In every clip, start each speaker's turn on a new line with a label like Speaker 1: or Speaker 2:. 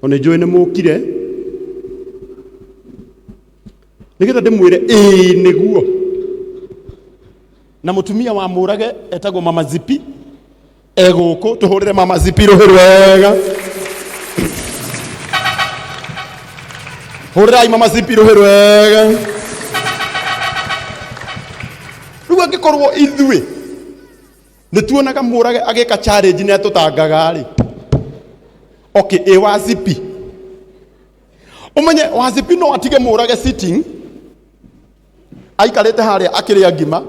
Speaker 1: Tondũ nĩ njũĩ nĩ mũkire nĩgetha ndĩmwĩre ĩĩ nĩguo. Na mũtumia wa Mũrage etagwo Mama Zipi egũkũ, tũhũrĩre Mama Zipi rũhĩ rwega. Hũrĩrai Mama Zipi rũhĩ rwega. Rĩu angĩkorwo ithuĩ nĩ tuonaga Mũrage agĩka challenge nĩ atũtangaga rĩ, okay, ĩ wa Zipi, ũmenye wa Zipi no atige Mũrage sitting aikarĩte harĩa akĩrĩa ngima,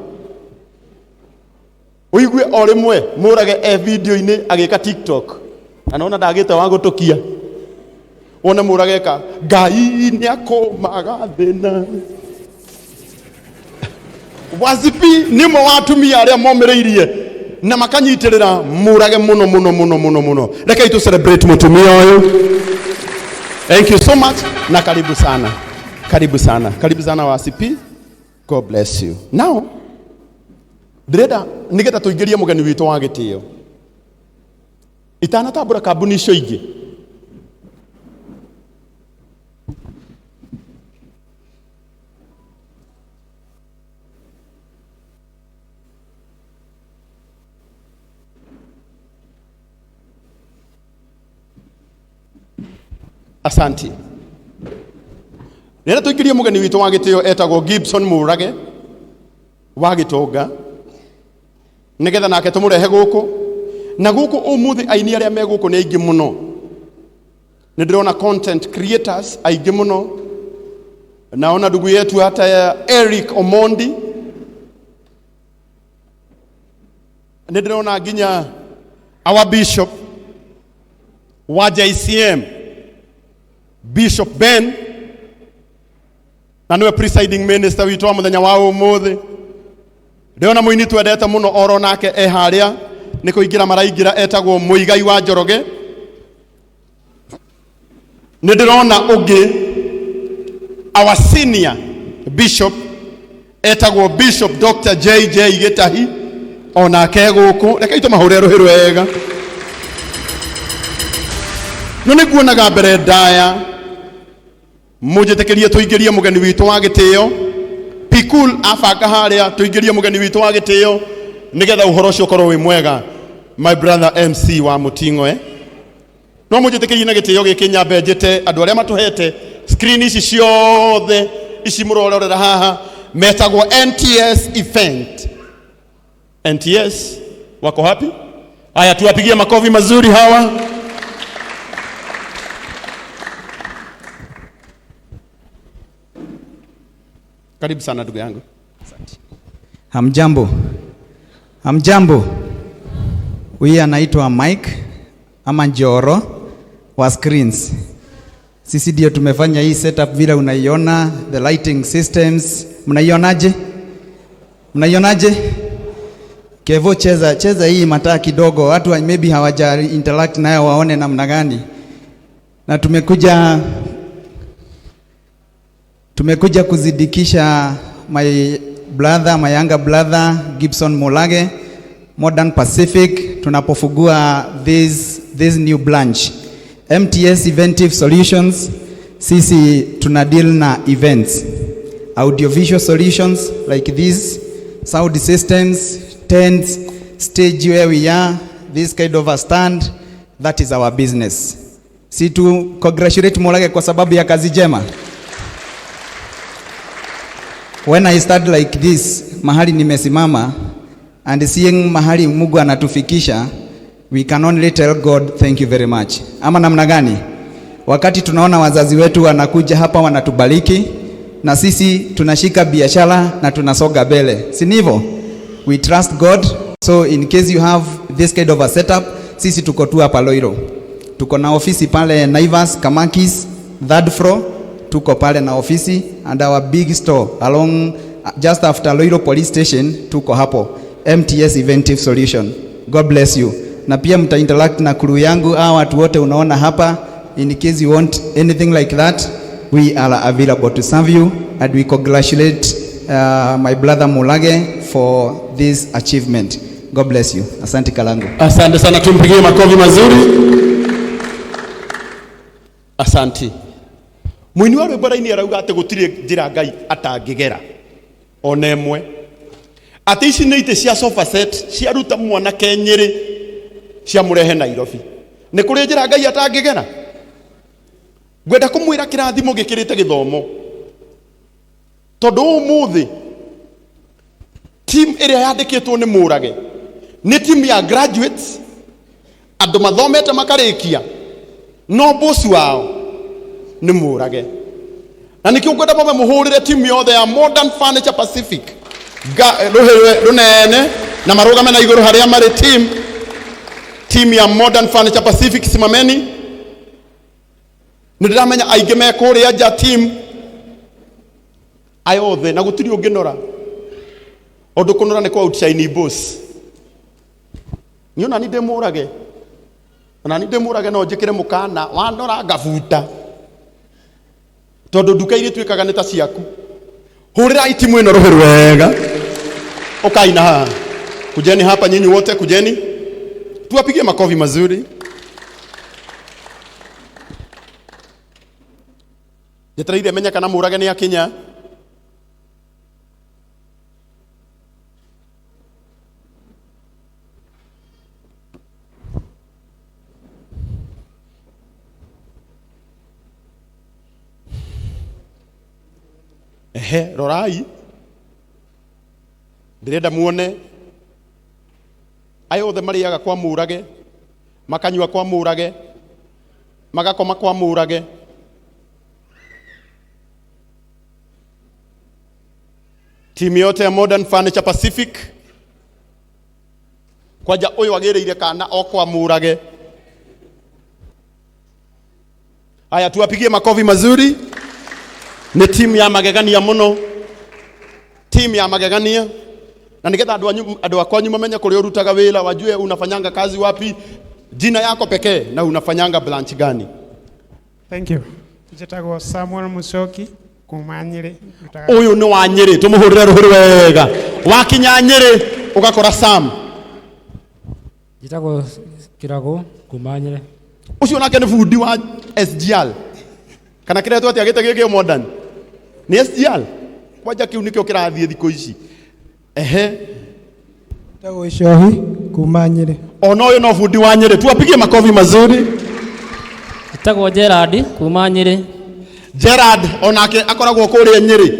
Speaker 1: ũigue o rĩmwe Mũrage e video-inĩ agĩka TikTok, na nona ndagĩte wa gũtũkia, wone Mũrage eka Ngai nĩ akũmaga thĩna. Wazipi nĩ ũmwe wa atumia arĩa momĩrĩirie na makanyitĩrĩra Mũrage mũno mũno mũno mũno mũno. Rekei tu celebrate mũtumia ũyũ. Thank you so much na karibu sana, karibu sana, karibu sana Wazipi. God bless you. Now ndĩrenda nĩgetha tũingĩrie mũgeni witũ wa gĩtĩo itanatambũra kambuni icio ingĩ. Asanti. Rĩrĩa tũingĩrie mũgeni witũ wa gĩtĩo etagwo Gibson Mũrage wa Gĩtonga, nĩgetha nake tũmũrehe gũkũ. Na gũkũ ũmũthĩ aini arĩa me gũkũ nĩ aingĩ mũno. Nĩ ndĩrona content creators aingĩ mũno. Naona ndugu yetu hata ya Eric Omondi. Nĩ ndĩrona nginya our bishop wa JCM, Bishop Ben, na niwe presiding minister witũ wa mũthenya wa ũmũthĩ. Ndĩrona mũini twendete mũno oro nake e harĩa nĩ kũingĩra maraingĩra, etagwo Mũigai wa Njoroge. Nĩ ndĩrona ũngĩ our senior bishop etagwo Bishop Dr. JJ Gĩtahi onake gũkũ. Rekei tũmahũre rũhĩ rwega. No nĩ nguonaga mbere ndaya, mũnjĩtĩkĩrie tũingĩrie mũgeni witũ wa gĩtĩo. Pikul abanga harĩa tũingĩrie mũgeni witũ wa gĩtĩo nĩgetha ũhoro ũcio ũkorwo wĩ mwega. My brother MC wa Mũting'oe, no mũnjĩtĩkĩrie na gĩtĩo gĩkĩ nyambe njĩte andũ arĩa matũhete screen ici ciothe ici mũrororera haha, metagwo NTS Event. NTS wako hapi? Haya, tuwapigie makofi mazuri hawa. Karibu sana ndugu yangu.
Speaker 2: Asante. Hamjambo. Hamjambo. Huyu anaitwa Mike ama Njoro wa Screens. Sisi ndio tumefanya hii setup vile unaiona, the lighting systems. Mnaionaje? Mnaionaje? Kevo, cheza cheza hii mataa kidogo, watu maybe hawaja interact nayo waone namna gani. Na tumekuja kuzidikisha my brother, my younger brother Gibson Mulage, Modern Pacific, tunapofungua this new branch. MTS Eventive Solutions, sisi tuna deal na events, audiovisual solutions like this, sound systems, tents, stage where we are, this kind of a stand, that is our business. Si tu congratulate Mulage kwa sababu ya kazi njema. When I start like this, mahali nimesimama and seeing mahali Mungu anatufikisha, we can only tell God thank you very much. Ama namna gani? Wakati tunaona wazazi wetu wanakuja hapa wanatubariki na sisi tunashika biashara na tunasoga mbele. Si ndivyo? We trust God. So in case you have this kind of a setup, sisi tuko tu hapa Loiro. Tuko na ofisi pale Naivas, Kamakis, third floor. Tuko pale na ofisi and our big store along just after Loiro Police Station, tuko hapo. MTS Eventive Solution. God bless you. Na pia mta interact na crew yangu, hawa watu wote unaona hapa. In case you want anything like that, we are available to serve you, and we congratulate my brother Mulage for this achievement. God bless you. Asante Kalangu.
Speaker 1: Asante sana, tumpigie makofi mazuri. Asante. Muini wa rwĩmbo raini arauga atĩ gũtirĩ njĩra Ngai atangĩgera ona ĩmwe, atĩ ici nĩ itĩ cia sofa set ciaruta mwanake Nyĩrĩ ciamũrehe Nairobi. Nĩ kũrĩ njĩra Ngai atangĩgera? Ngwenda kũmwĩra kĩrathimo gĩkĩrĩte gĩthomo, tondũ ũmũthĩ team ĩrĩa yandĩkĩtwo nĩ Mũrage nĩ team ya graduates, andũ mathomete makarĩkia, no boss wao nĩ Mũrage. Na nĩkĩo ngwenda mame mũhũrĩre timu yothe ya Modern Furniture Pacific rũhĩ rũnene na marũgame na igũrũ harĩa marĩ. Team ya Modern Furniture Pacific, simameni. Nĩ ndĩramenya aingĩ me kũrĩa nja. Team aya othe na gũtirĩ ũngĩnora ũndũ kũnora nĩ kwa outshine boss. Niĩ ona ni ndĩ Mũrage, ona ni ndĩ Mũrage, no njĩkĩre mũkana wanora ngabuta, tondũ nduka iria ituĩkaga nĩ ta ciaku. Hũrĩrai timu ĩno rũhĩ wega. Ũkaina haha, kujeni hapa nyinyi wote, kujeni tuwapigie makofi mazuri. Njetereire menye kana Mũrage nĩ akinya. Ehe, rorai, ndĩrenda muone aya othe marĩaga kwa Mũrage, makanyua kwa Mũrage, magakoma kwa Mũrage. Timu yote ya Modern Furniture Pacific, kwanja ũyũ agĩrĩire kana o kwa Mũrage. Haya, tuwapigie makofi mazuri. Nĩ timu ya magegania mũno, timu ya magegania. Na nigetha andũ anyu, andũ akwanyu mamenye kũrĩa ũrutaga wĩra, wajue unafanyanga kazi wapi, jina yako pekee na unafanyanga branch gani.
Speaker 3: Thank you. Njĩtagwo Samuel Mucoki kuma Nyĩrĩ.
Speaker 1: Ũyũ nĩ wa Nyĩrĩ, tũmũhũrĩre rũhĩ wega. Wakinya Nyĩrĩ ũgakora Sam.
Speaker 4: Njĩtagwo Kĩrago kuma Nyĩrĩ.
Speaker 1: Ũcio nake nĩ bundi wa SGR, kana kĩretwo atĩa gĩte gĩkĩ modern nĩ SGR. Kwanja kĩu nĩkĩo kĩrathiĩ thikũ ici. Ehe.
Speaker 5: Njĩtagwo Icohi kuma Nyĩrĩ.
Speaker 1: Ona ũyũ no bundi wa Nyĩrĩ, tuwapigie makofi mazuri.
Speaker 6: Njĩtagwo Gerard kuma Nyĩrĩ.
Speaker 1: Gerard onake akoragwo kũrĩa Nyĩrĩ.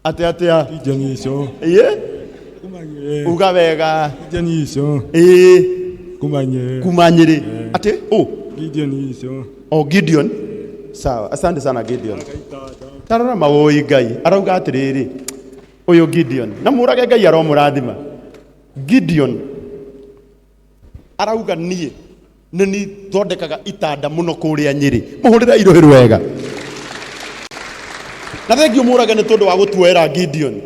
Speaker 1: Atĩa atĩa? Iye, uga wega. Ĩĩ, kuma Nyĩrĩ. Atĩ ũ o Gideon. Sawa, asante sana Gideon. Tarora mawoi Ngai arauga atĩrĩrĩ, ũyũ Gideon na Mũrage, Ngai aromũrathima. Gideon arauga niĩ nĩ ni thondekaga itanda mũno kũrĩa Nyĩrĩ. Mũhũrĩre irũhĩ wega. Na thengio Mũrage nĩ tondũ wa gũtuoera Gideon,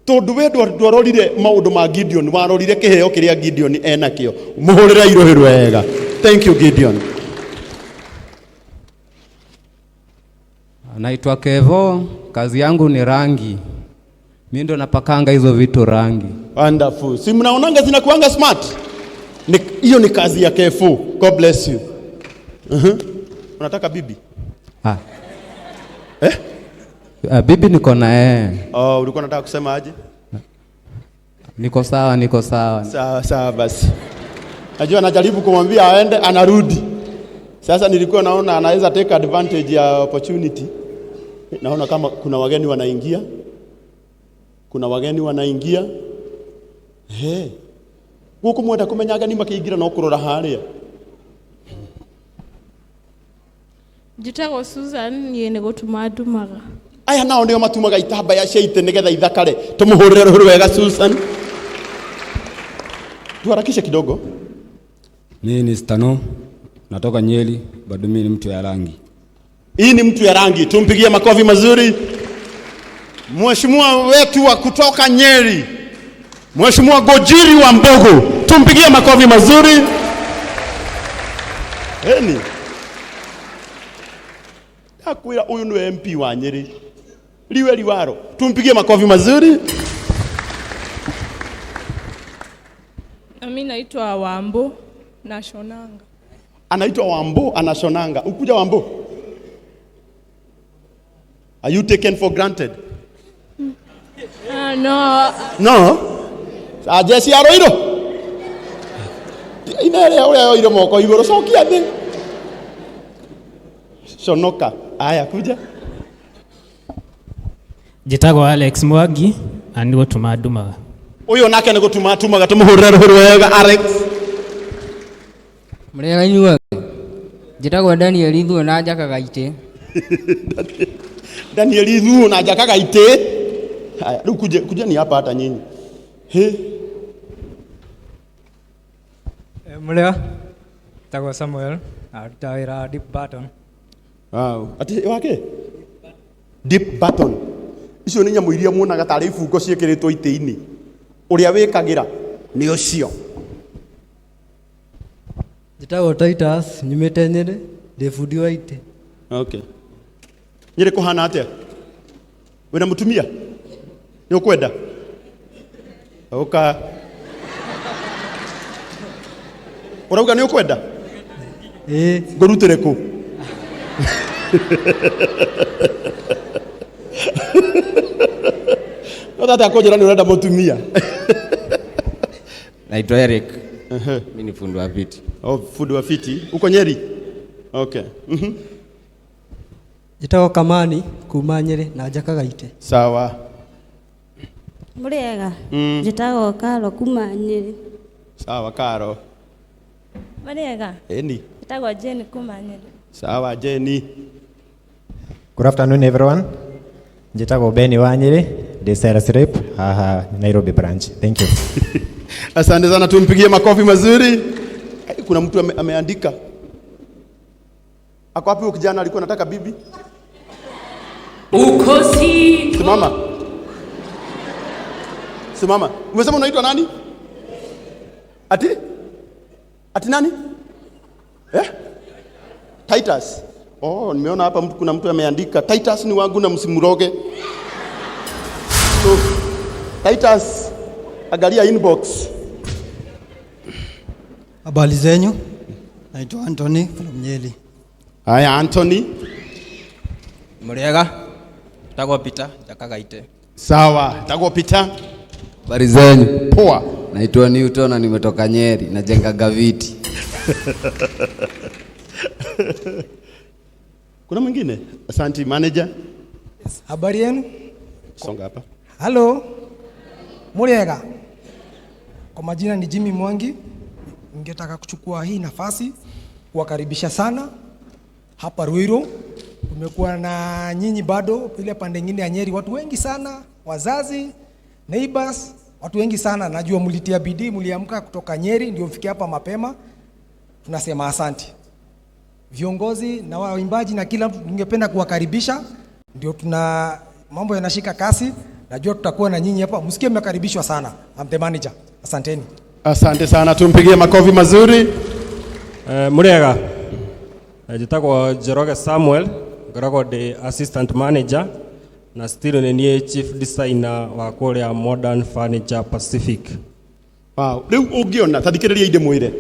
Speaker 1: tondũ we ndwarorire maũndũ ma Gideon, warorire kĩheo kĩrĩa Gideon enakĩo. Mũhũrĩre irũhĩ wega. Thank you, Gideon.
Speaker 7: Naitwa Kevo, kazi yangu ni rangi. Mimi ndo napakanga hizo vitu rangi.
Speaker 1: Wonderful. Si mnaonanga zinakuanga smart? Hiyo ni kazi ya Kefu. God bless you. Unataka bibi?
Speaker 7: Ah.
Speaker 1: Eh?
Speaker 7: Bibi niko na yeye.
Speaker 1: Oh, ulikuwa unataka kusema aje?
Speaker 7: Niko sawa, niko sawa.
Speaker 1: Sawa sawa basi. Najua anajaribu kumwambia aende, anarudi. Sasa nilikuwa naona anaweza take advantage ya opportunity. Naona kama kuna wageni wanaingia. Kuna wageni wanaingia. He. Guku mwenda kumenya ageni makiingira no kurora haria.
Speaker 8: Njĩtagwo Susan, niĩ nĩ gũtuma ndumaga.
Speaker 1: Aya nao nĩo matumaga itambaya cia itĩ nĩgetha ithakare. Tũmũhũrĩre rũhĩ wega Susan. Tuharakishe kidogo.
Speaker 9: Mimi ni Stano, natoka Nyeri, bado mimi ni mtu ya rangi.
Speaker 1: Hii ni mtu ya rangi, tumpigie makofi mazuri. Mheshimiwa wetu wa kutoka Nyeri, Mheshimiwa Gojiri wa Mbogo, tumpigie makofi mazuri. Eni akwira uyu niwe MP wa Nyeri, liwe liwaro, tumpigie makofi mazuri.
Speaker 8: Na mimi naitwa Wambo na Shonanga.
Speaker 1: Anaitwa Wambo, anashonanga. Ukuja Wambo? Are you taken for granted?
Speaker 8: No.
Speaker 1: No. Jesi aroiro. Inere uria yoire moko iguru cokia thi. Shonoka. Aya kuja.
Speaker 6: Njĩtagwo Alex Mwangi na nĩ gũtuma ndumaga.
Speaker 1: Uyu nake nĩ gũtuma atumaga, tũmũhũrĩre rũhĩ wega Alex.
Speaker 10: Mũrĩega inyuothe. Njĩtagwo Daniel Ithuo na njakaga itĩ.
Speaker 1: Daniel Ithuo na njakaga itĩ. Haya, rĩu kuje kuje ni hapa hata nyinyi. He.
Speaker 11: Mũrĩega, njĩtagwo Samuel, aruta wĩra Deep Button.
Speaker 1: Wow. Ati wake? Deep Button. Icio nĩ nyamũ iria muonaga tarĩ ibungo ciĩkĩrĩtwo itĩ-inĩ. Ũrĩa wĩkagĩra nĩ ũcio.
Speaker 12: Njĩtagwo Titus, nyumĩte Nyĩrĩ, ndĩ bundi wa itĩ.
Speaker 1: Okay. Nyĩrĩ kũhana atĩa? Wĩna mũtumia? Nĩ ũkwenda? Ũka. Ũrauga nĩ ũkwenda?
Speaker 12: Ĩĩ.
Speaker 1: Ngũrutĩre kũ? No tata kũnjĩra nĩ ũrenda mũtumia.
Speaker 7: Naitwa Eric. Mimi ni fundi wa viti.
Speaker 1: Oh, fundi wa viti. Uko Nyeri? Okay.
Speaker 12: Njĩtagwo Kamani kuma Nyĩrĩ na njakaga itĩ.
Speaker 1: Sawa.
Speaker 8: Mũrĩega. Njĩtagwo Karo kuma Nyĩrĩ.
Speaker 1: Sawa Karo.
Speaker 8: Mũrĩega.
Speaker 1: Eni.
Speaker 8: Njĩtagwo Jane kuma Nyĩrĩ.
Speaker 1: Sawa Jenny.
Speaker 13: Good afternoon everyone. Njĩtagwo Benny wa Nyĩrĩ, ndĩ sales rep haha Nairobi branch. Thank you.
Speaker 1: Asante sana, tumpigie makofi mazuri. Kuna mtu ameandika. Ako wapi huyo kijana alikuwa anataka bibi?
Speaker 14: Uko si.
Speaker 1: Simama. Simama. Umesema unaitwa nani? Ati? Ati nani? Eh? Titus. Oh, nimeona hapa kuna mtu ameandika Titus ni wangu na msimroge. So, Titus, angalia inbox.
Speaker 12: Habari zenyu, naitwa Anthony from Nyeri.
Speaker 1: Haya Anthony.
Speaker 15: Mũrĩega, njĩtagwo Peter, njakaga itĩ.
Speaker 1: Sawa, njĩtagwo Peter.
Speaker 7: Habari zenyu.
Speaker 1: Poa.
Speaker 7: Naitwa Newton na nimetoka Nyeri, najengaga viti.
Speaker 1: Kuna mwingine? Asante manager.
Speaker 5: Yes, habari yenu?
Speaker 1: Songa hapa.
Speaker 5: Hello. Mũrĩega. Kwa majina ni Jimmy Mwangi. Ningetaka kuchukua hii nafasi kuwakaribisha sana hapa Ruiru. Tumekuwa na nyinyi bado ile pande nyingine ya Nyeri, watu wengi sana, wazazi, neighbors, watu wengi sana. Najua mlitia bidii, mliamka kutoka Nyeri ndio mfike hapa mapema. Tunasema asante. Viongozi na waimbaji na kila mtu ningependa kuwakaribisha, ndio tuna mambo yanashika kasi. Najua tutakuwa na nyinyi hapa, msikie mmekaribishwa sana. I'm the manager. Asanteni.
Speaker 1: Asante sana, tumpigie makofi mazuri.
Speaker 16: Mũrĩega, njĩtagwo Njoroge Samuel, ngoragwo ndĩ assistant manager na still nĩ niĩ chief designer wa kũrĩa Modern Furniture Pacific.
Speaker 1: Wow. Rĩu ũngĩona ta thikĩrĩria inde mwĩre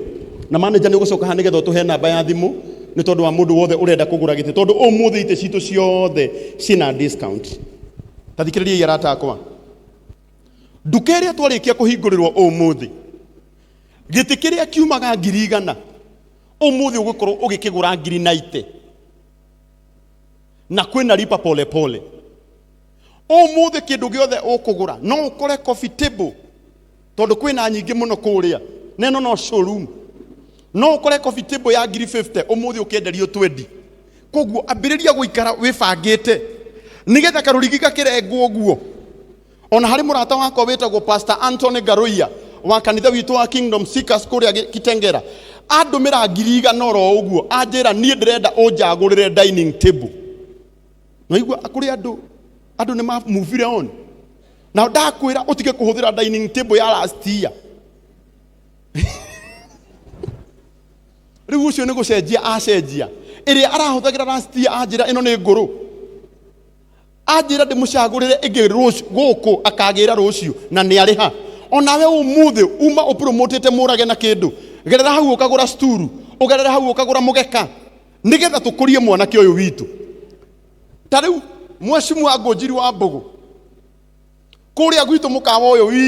Speaker 1: na manager nĩ ũgũcoka haha nĩgetha ũtũhe namba ya thimũ nĩ tondũ wa mũndũ wothe ũrenda kũgũra gĩtĩ, tondũ ũmũthĩ itĩ citũ ciothe ciĩna discount. Ta thikĩrĩria arata akwa, nduka ĩrĩa twarĩkia kũhingũrĩrwo ũmũthĩ, gĩtĩ kĩrĩa kiumaga 100,000 ũmũthĩ ũgũkorwo ũgĩkĩgũra 90,000 na kwĩna lipa pole pole. Ũmũthĩ kĩndũ gĩothe ũkũgũra no ũkore coffee table, tondũ kwĩna nyingĩ mũno kũrĩa na ĩno no showroom. No ũkore coffee table ya 50,000 ũmũthĩ ũkĩenderio 20. Koguo ambĩrĩria gũikara wĩbangĩte nĩgetha karũrigi gakĩrengwo ũguo. Ona harĩ mũrata wakwa wĩtagwo Pastor Anthony Garoia wa kanitha witũ wa Kingdom Seekers kũrĩa Kitengera, andũmĩra 100,000 oro ũguo, anjĩra niĩ ndĩrenda ũnjagũrĩre dining table. Naigua kũrĩ andũ nĩ ma move on. Na ndakwĩra ũtige kũhũthĩra dining table ya last year. Rĩu ũcio nĩ gũcenjia acenjia. Ĩrĩa arahũthagĩra last year anjĩra ĩno nĩ ngũrũ. Anjĩra ndĩmũcagũrĩre ĩngĩ rũciũ, gũkũ akagĩra rũciũ na nĩ arĩha. Onawe ũmũthĩ uma ũpromotete mũrage na kĩndũ. Gerera hau ũkagũra sturu, Ũgerere hau ũkagũra mũgeka nĩgetha tũkũrie mwanake ũyũ witũ. Ta rĩu mwecimu wa Ngũnjiri wa Mbũgũ kũrĩa gwitũ mũkawa ũyũ witũ.